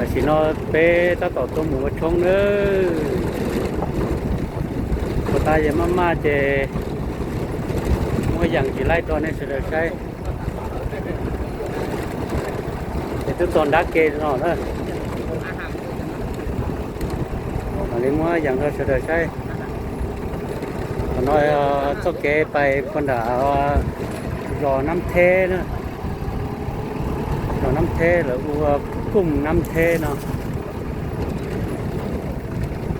Tam sim no peb tab tom tuaj mus ua tshoob nawb. Puas tas yog maj maj ces muab yees tsis laib rau nej sawv daws saib. Es twb txog nrab ke no na. Mam li muab yees rau sawv daws saib. Qhov no txoj kev pais puag nram zos Nab Theb na. Zos Nab Theb lawv ua Kooj Nab Theb no.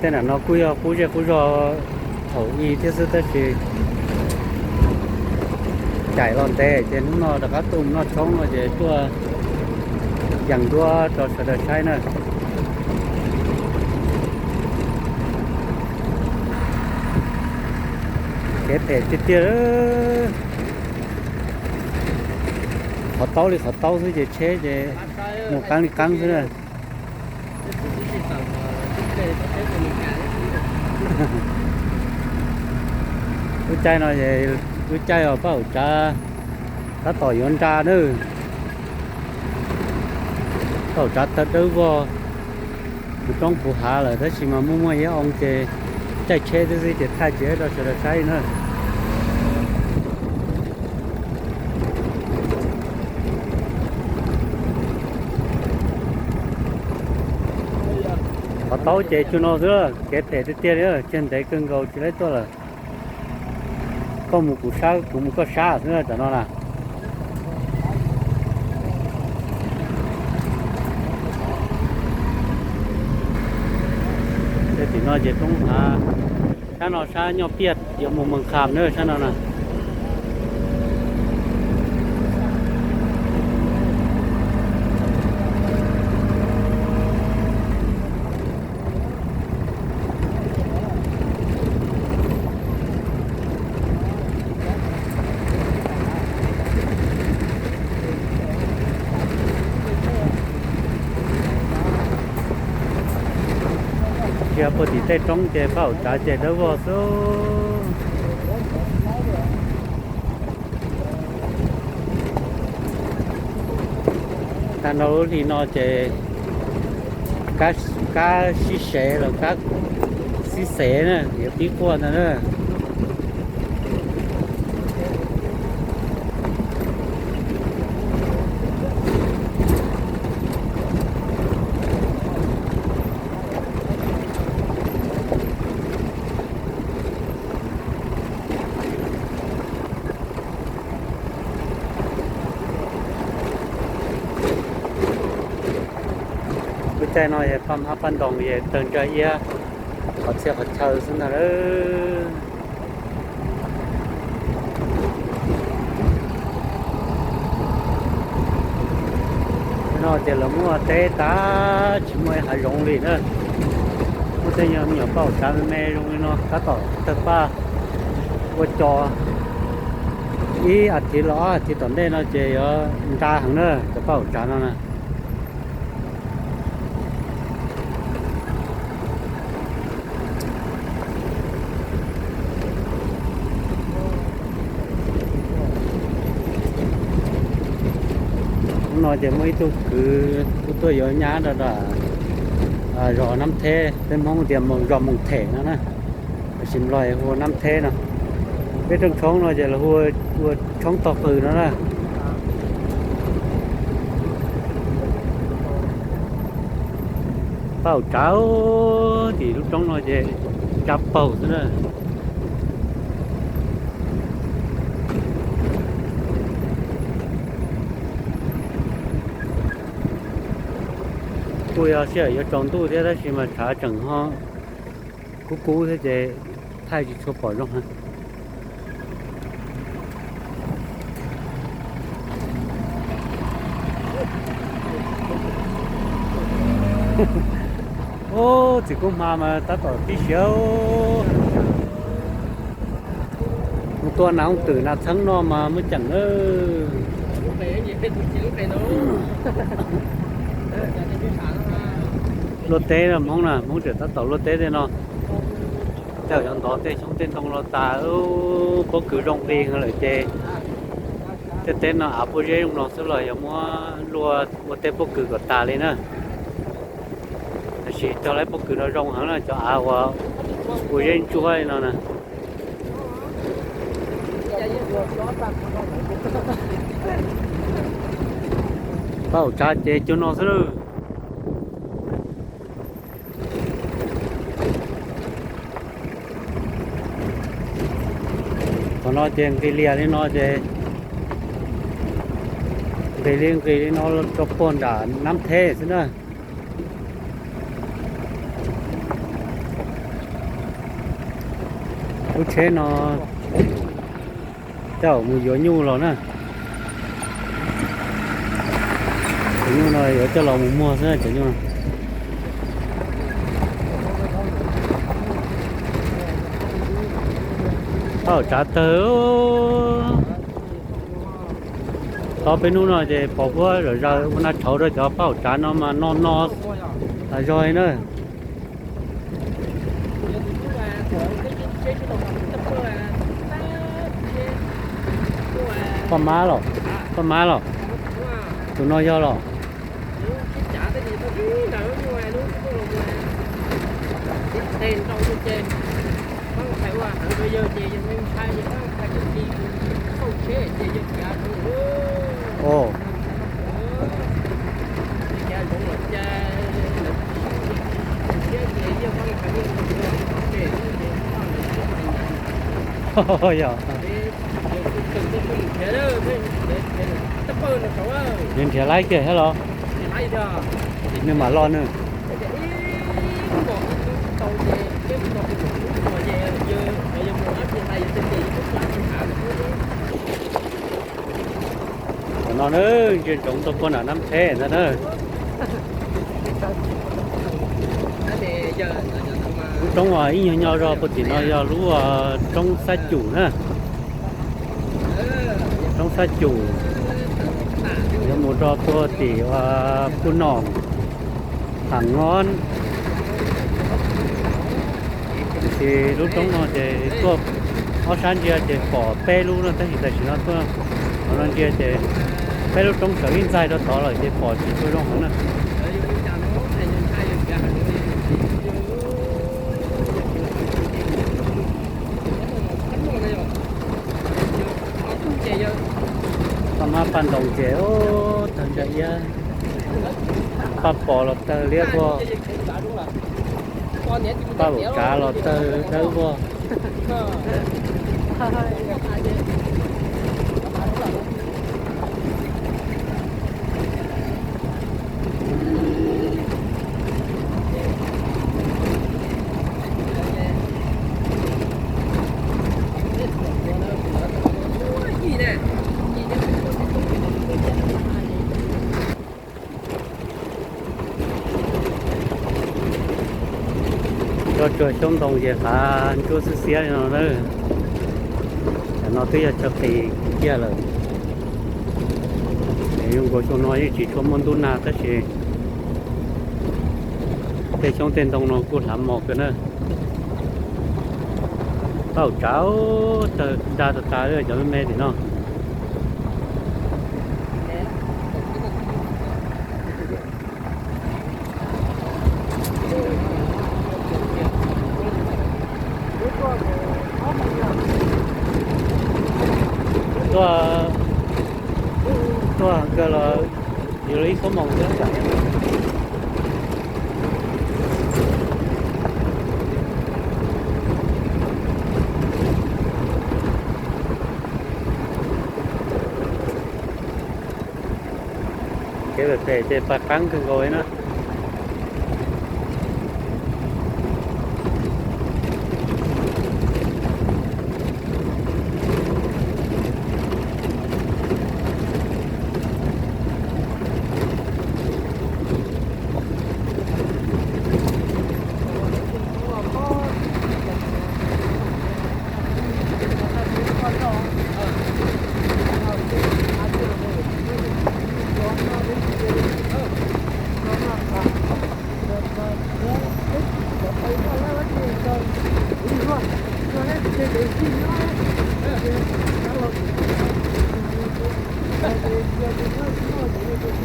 Tej nram no kuj yog qub zej qub zog thaum ub thiab xwb tab sis caim los ntev ces hnub no rov qab tuaj mus noj tshoob no ces tuaj yees duab rau sawv daws saib na. Kev phem tiag tiag. Qhov taub li qhov taub xwb ces tsheb ces mus qeeb li qeeb xwb na. Lub caij no, lub caij os Paj Hauv Tsav tab tom yuav nra na. Paj Hauv Tsav taw dawb vog, mus roob puv hav lawm tab sis mas muaj muaj ib oo ces caij tsheb thiab xwb ces thaij tsis rau sawv daws saib na. Qhov taub ces tsuas no xwb, kev phem tiag tiag li, tseg ntev kawg nkaus tsis laib tuaj lawm. Koj mus kuv sab, kuv mus koj sab xwb tam no na. Tej tim no ces roob hav, sab no sab Nyoj Piaj yuav mus Moos Kham na sab no na. Cia puag tim tej roob ces Paj Hauv Tsav ces dawb vog xwb. Tag nrho lub hli no ces kab sib sev los kab sib xev na, yuav pib quaj ntag na. Lub caij no es paj hmab paj ntoos es tawg ntsa iab qhov txhia qhov chaw xwb ntag lauj. No ces lawv muaj teb tas tsis muaj ib hav zoov li na. Muaj tej nyuag me nyuam Paj Hauv Tsav me me zoo li no tab tom tawg paj ua cos. Ib as thiv los ob as thiv tom ntej no ces yuav nra heev na cov Paj Hauv Tsav no na. Hnub no ces muaj ib tug kwv kuj tuaj yuav nyab rau zos Nab Theb, peb Hmoob tias zos Moos Them no na. Tam sim los hu ua Nab Theb no. Peb rooj tshoob no ces lawv hu ua tshoob tog qws no na. Paj Hauv Tsav tim lub roob no ces ntsa paug xwb na. Kuj yog sij hawm yuav tsaus ntuj thiab tab sis mas tshav tseem ho kub kub thiab ces thaij tsis tshua pom zoo heev. Ub, txiv kub hma mas tab tom tib siab. Mus tua nas hooj twm nas txheeb no mas muaj ceem na. Luaj teb no Hmoob na, Hmoob tseem tab tom luaj teb tej no. Tej zaum yuav ntov tej xyoob tej ntoo los tas, pob kws zoo nqi heev lawm ces tej teb no av pob zeb zoo no xwb los yog muab luaj ua tej pob kws kom tas li na. Tsis tau lawv pob kws no zoo heev na, cov av uas ua zeb ntsuab li no na. Pab hauv tsav ces cua no xwb lawm. Qhov no ces nqis lias li no ces nqis li nqis li no rau puag nram Nab Theb xwb na. Lub tsheb no coj mus yuav nyuj los na. Cov nyuj no yuav coj los mus muag xwb cov nyuj no. Pab hauv tsav tawg. Tau peb hnub no ces pom huab zom zaws ua naj tshauv rau cov pab hauv tsav no mas no no tas zog li na. Poj mab los, poj mab los, tus no yog los. Yog. Nws nrhiav laib kiag thiab los? Nws mam los nws. Qhov no na, ntsia ntsoov tuaj puag nram Nab Theb ntag na. Lub roob uas ib nyuag nyob zog puag tim no yog lub, aw, roob Xab Cum na. Roob Xab Cum yuav mus rau puag tim, aw, Phu Nom, Tham Ngob. Tiam sis lub roob no ces tuaj ob sab ntsia ces pom peb lub no, tab sis tam sim no tuaj qhov no ntsia ces peb lub roob sawv ib ntxaig rau tod lawm ces pom tsis tshua zoo heev na. Paj mab paj ntoos ces ub tawg ntsa iab, paj pos los tawg liab vog, paj laum tsav los tawg dawb vog. Nroj tsuag xyoob ntoo ces qav ntsuab xiab xiab li no na. Tam no twb yog chaw qis kiag lawm. Zoo nkaus xyoo no yeej tsis tshua muaj ntuj nag tab sis tej xyoob tej ntoo no kuj hlav mos kawg na. Paj laum tsav tawg nra tas tas li cov me me tim no. Tuaj, tuaj kawg los yuav luag ib xuab moos xwb. Kev pem pem ces paj qaab kawg nkaus li na.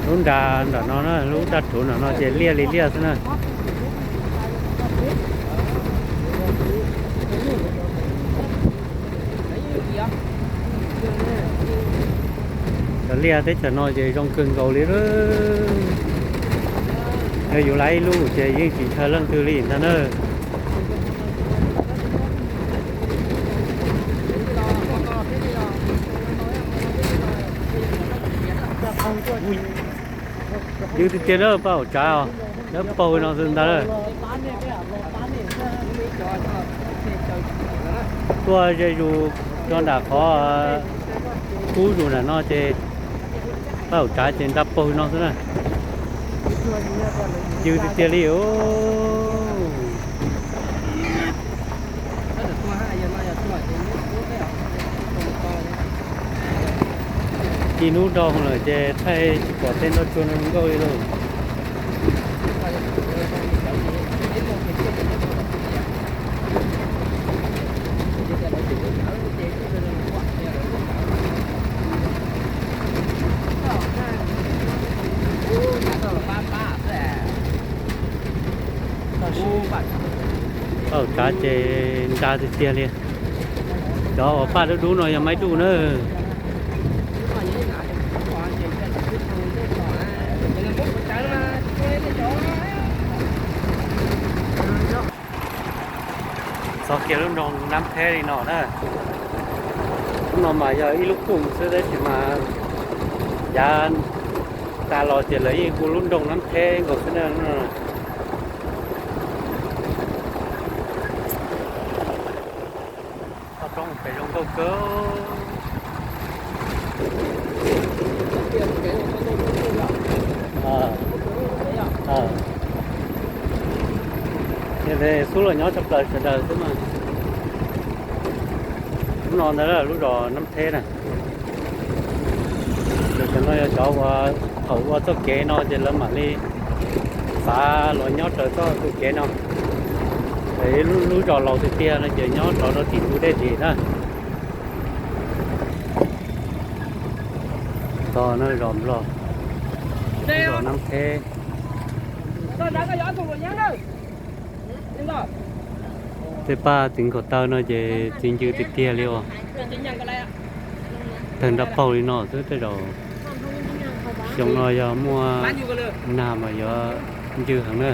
Lub nra nram no na, lub daj rhuv nram no ces liaj li liaj xwb na. Liaj teb chaws no ces zoo kawg nkaus li lawm. Yog yus laiv ib lub ces yeej tsis ntshaw leej twg li ntag na. Yws tiag tiag na, paj haum tsav os, dawb paug no xwb ntag. Tuaj ze zus rau nram qhov kub zus nram no ces paj haum tsav ces nra paug no xwb na. Yws tiag tiag li. Ci hnub nrau lawm ces thaij tsis pom tej nroj tsuag no zoo nkauj li lauj. Paj haum tsav ces nra tiag tiag li. Cov uas paj dub dub no yog maib duj na. Txog kiag lub nroog Nab Theb li no na. Lub no mas yog ib lub koog xwb tab sis mas yav tas los ces lawv yeej hu lub nroog Nab Theb nkaus xwb na. Toj roob pem zoo nkauj kawg. Xub los nyob tshaj plaws sawv daws xwb mas. Lub no ntag lub zos Nab Theb na. Cov no yog cov uas thaum ua txoj kev no ces lawv mam li xav los nyob raws txoj tus kev no. Lub zos laus tiag tiag no ces nyob rov rau tim ntug dej dim na. Tog no zos Nplog, zos Nab Theb. Tej paj txiv nkaus taw no ces txiv ncw tiag tiag li os. Tawg nrab paug li no xwb tej zaum. Xyoo no yog muaj nag mas yuav ncw heev na.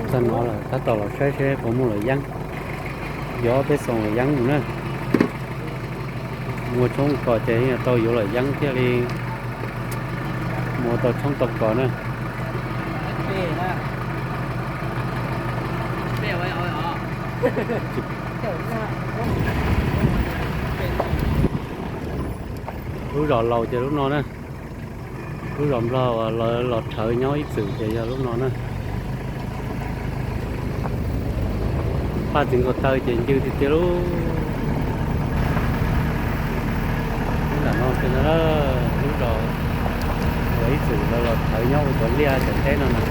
Txog no lawm tab tom los saib seb puas muaj luam yeeb, yuav ob peb xoo luam yeeb mus na. Muaj tshoob kos ces yeej tau yuav luam yeeb thiaj li mus tau tshoob tau kos na. Lub zos laus ces lub no na. Lub zos Nplog uas lawv los rhawv nyob ib txwm ces yog lub no na. Paj txiv nkaus taw ces ncw tiag tiag lub. Lub ntawm no ces no lub zos uas ib txwm lawv los rhawv nyob ua cov liaj cov teb no na.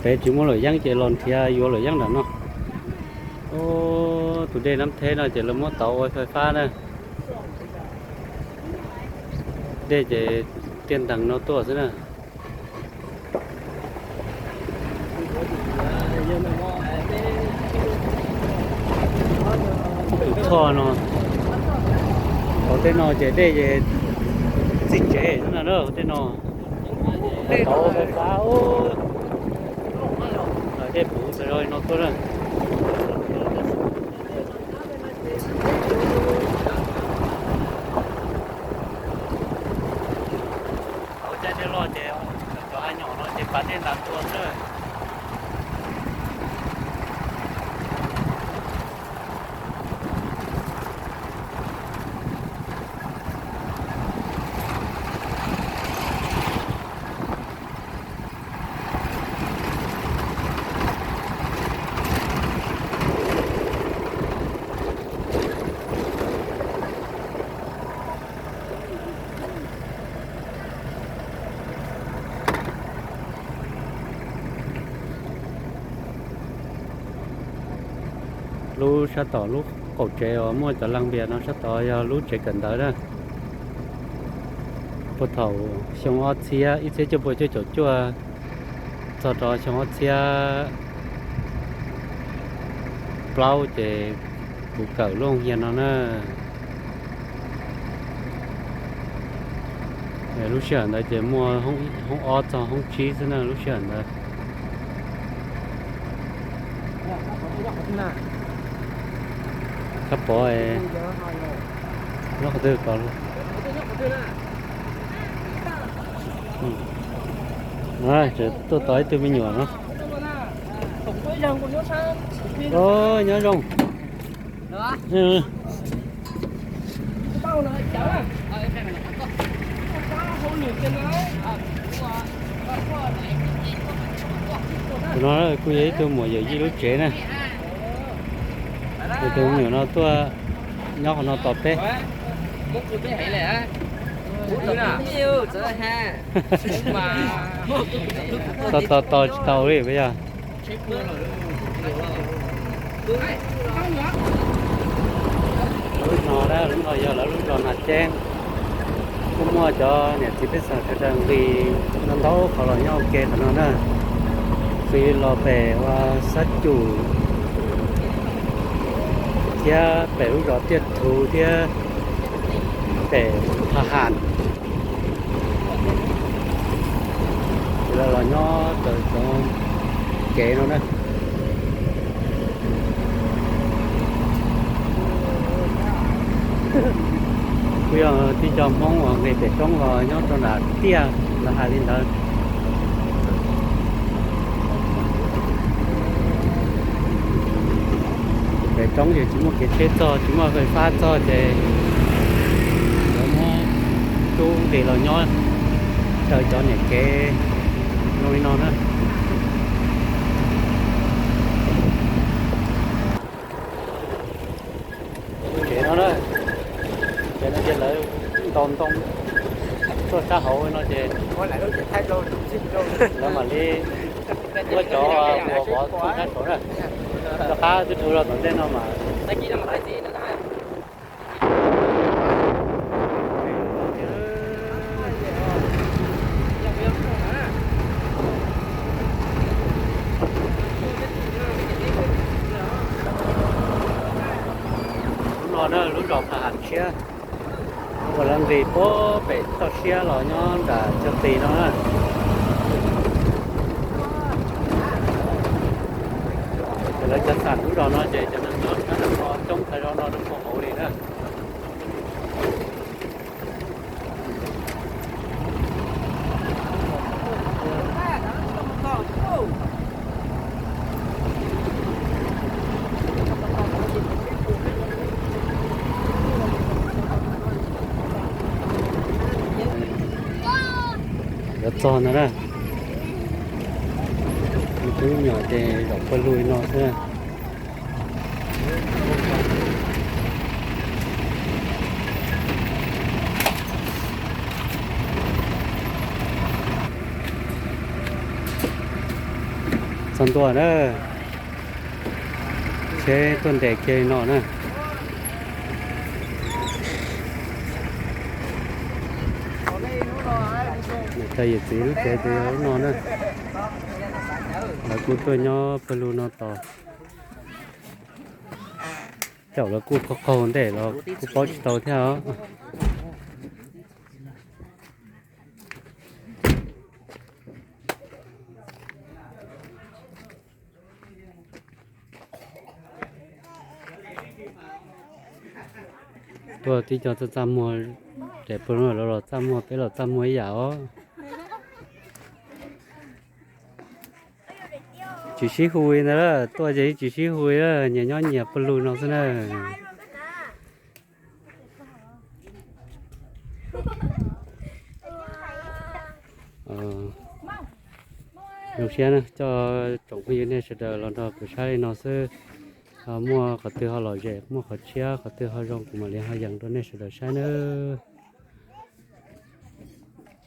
Pem tsis muaj luam yeeb ces los nrhiav yuav luam yeeb nram no. Tus dej Nab Theb no ces lawv muab tauv ua fais fab na. Dej ces tiaj nteeg no tuaj xwb na. Tus choj no, hauv tej no ces dej ces txim tsev xwb na, hauv tej no. Dej tauv fais fab, dej puv tas zog li no tuaj na. Hauv caij dej loj ces cov av nyom no ces pas dej ntas tuaj xwb. Lub sab tom lub qaum tsev uas muaj cov laj npias no sab tod yog lub tsev kawm ntawv na. Puag thaum xyoo ob txhiab, ib txhiab cuaj pua cuaj caum cuaj txog rau xyoo ob txhiab plaub ces kuv kawm lub hia no na. Lub sij hawm ntawd ces muaj hoob ob txog hoob tsib xwb na lub sij hawm ntawd. Kab pov nyob qhov twg ko? Tuaj tos ib tug me nyuam no. Nyob zoo. Tus no kuj yog ib tug muam yawm yij lub tsev na. Tus me nyuam no tuaj nyob qhov no tos peb. Tos tos tos tsis tau li puas yog? Lub no, lub no yog lawv lub zos Nas Ceeb. Kuj muaj cov niam txiv pej xeem sawv daws nqis ntau ntau qhov los nyob ua ke qhov no na. Nqis los pem ua Xab Cum thiab pem lub zos Tiaj Thuv thiab pem Pha Has. Ces lawv los nyob raws cov kev no na. Kuj yog tib co Hmoob uas nqis pem roob los nyob rau nram tiaj lawv hais li ntawd. Pem roob ces tsis muaj kev tsheb txog, tsis muaj fais fab txog ces lawv muab tub nqis los nyob raws cov niam kev zoo li no na. Kev no na, kev no ces lawv ntaus ntoo tuaj sab hauv no ces lawv mam li muab cov ua vov tuaj sab saud na. Rov qab twb dhau los tom ntej no mas. Lub no na lub zos Pha Has tshiab uas lawv nqis puag pem toj siab los nyob nram chaw qis no na. Ces lawv cov xam lub zos no ces cov neeg nyob sab nram no coob tag zog no rau puag hauv li na. Yuav txog ntag na. Tub nyuam ces zaum pawg lug li no xwb. Txog ntua na, tsheb tuaj nres kiag li no na. Niam tais yawm txiv lub tsev ces yog lub no na. Lawv kuj tuaj nyob pawg lug no tos. Caum lawv kuj qaug qaug ntej los kuj paub tsis tau thiab os. Tuaj tib co txaj txaj muag, ces pawg lug lawv los txaj muag, peb los txaj muag ib yam os. Tsis sib hu li ntawd, tuaj ces tsis sib hu li, nyias nyob nyias pawg lug no xwb na. Zoo siab na, coj tsoom phooj ywg nej sawv daws los nrog kuv saib li no xwb. Muaj qhov twg ho lom zem, muaj qhov tshiab qhov twg ho zoo kuv mam li ho yees rau nej sawv daws saib nawb.